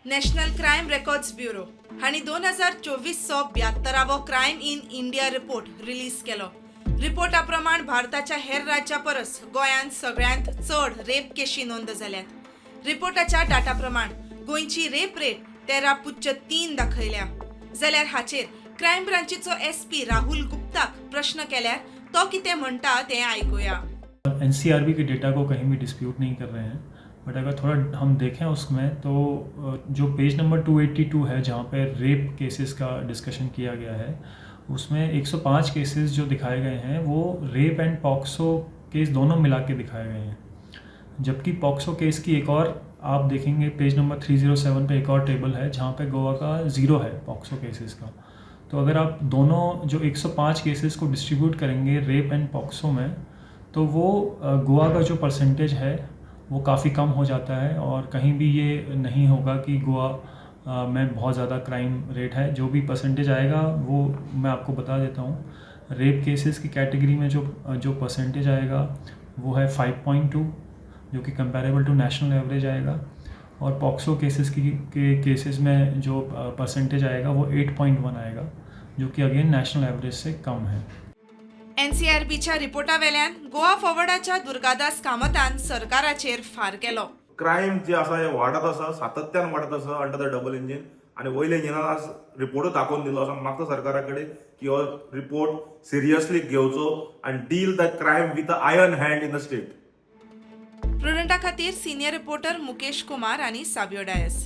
National crime records bureau हांणी 2024चो 72वो crime in India report release केलो. रिपोर्टा प्रमाण भारताच्या हेर राज्यां परस गोंयांत सगळ्यांत चड रेप केशी नोंद जाल्यात. रिपोर्टाच्या डाटा प्रमाण गोंयची रेप रेट 13.3 दाखयल्या. जाल्यार हाचेर क्रायम ब्रांचीचो एसपी राहुल गुप्ताक प्रश्न केल्यार तो कितें म्हणटा तें आयकुया. एन के डेटा को कहीं भी डिस्प्यूट नहीं कर रहे हैं, बट अगर थोड़ा हम देखें उसमें तो जो पेज नंबर 282 है, जहाँ पे रेप केसेस का डिस्कशन किया गया है, उसमें 105 केसेस जो दिखाए गए हैं, वो रेप एंड पॉक्सो केस दोनों मिला के दिखाए गए हैं. जबकि पॉक्सो केस की एक और आप देखेंगे, पेज नंबर 307 पे एक और टेबल है, जहाँ पे गोवा का ज़ीरो है पॉक्सो केसेस का. तो अगर आप दोनों जो 105 केसेस को डिस्ट्रीब्यूट करेंगे रेप एंड पॉक्सो में, तो वो गोवा का जो परसेंटेज है, वो काफ़ी कम हो जाता है और कहीं भी ये नहीं होगा कि गोवा में बहुत ज़्यादा क्राइम रेट है. जो भी परसेंटेज आएगा, वो मैं आपको बता देता हूँ. रेप केसेस की कैटेगरी में जो जो परसेंटेज आएगा, वो है 5.2, जो कि कंपेरेबल टू नेशनल एवरेज आएगा और पॉक्सो केसेस की के केसेस में जो परसेंटेज आएगा, वो 8.1 आएगा, जो कि अगेन नेशनल एवरेज से कम है. एनसीआरबीच्या रिपोर्टा वेल्यान गोवा फॉरवर्डाच्या दुर्गादास कामतान सरकाराचेर फार केलो. क्रायम जे आसा हे वाडत आसा, सातत्यान वाडत आसा अंडर the double engine. आनी वयल्या इंजिनान आज रिपोर्टूच दाखोवन दिलो आसा. मागता सरकारा कडेन की हो रिपोर्ट सिरियसली घेवचो आनी deal the crime with a iron hand in the state. प्रुडंटा खातीर सिनियर रिपोर्टर मुकेश कुमार आनी सावियो डायस.